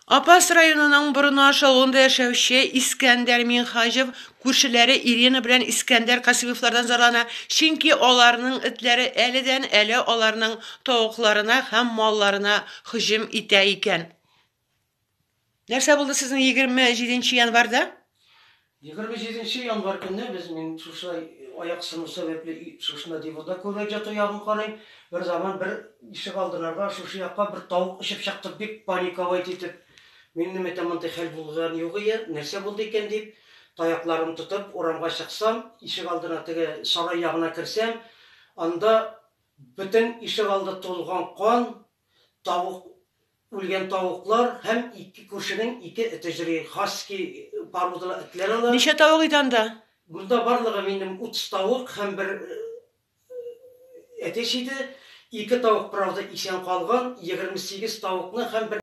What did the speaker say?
Апас районының Борнаш авылында яшәүче Искәндәр Минһаҗев күршеләре Ирина белән Искәндәр Касыймовлардан зарлана, чөнки аларның этләре әледән-әле аларның тавыкларына һәм малларына һөҗүм итә икән. Нәрсә булды сезнең 27 нче январьда? 27 нче январь көнне без мин шушылай аяк сыну сәбәпле шушында диванда күбрәк яту ягын карыйм. Бер заман бер ишек алдынарга шушы якка бер тавык очып чыкты, бик паниковать итеп. Минем әйтәм, мондый хәл булган юк ие, нәрсә булды икән дип, таякларым тотып урамга чыксам, ишек алдына теге сарай ягына керсәм, анда бөтен ишек алды тулган кан, тавык Үлгән тавыклар һәм ике күршенең ике эте җөри. Хаски породалы этләр алар. Ничә тавык иде анда? Монда барлыгы минем 30 тавык һәм бер әтәч иде. Ике тавык, правда, исән калган. 28 тавыкны һәм бер.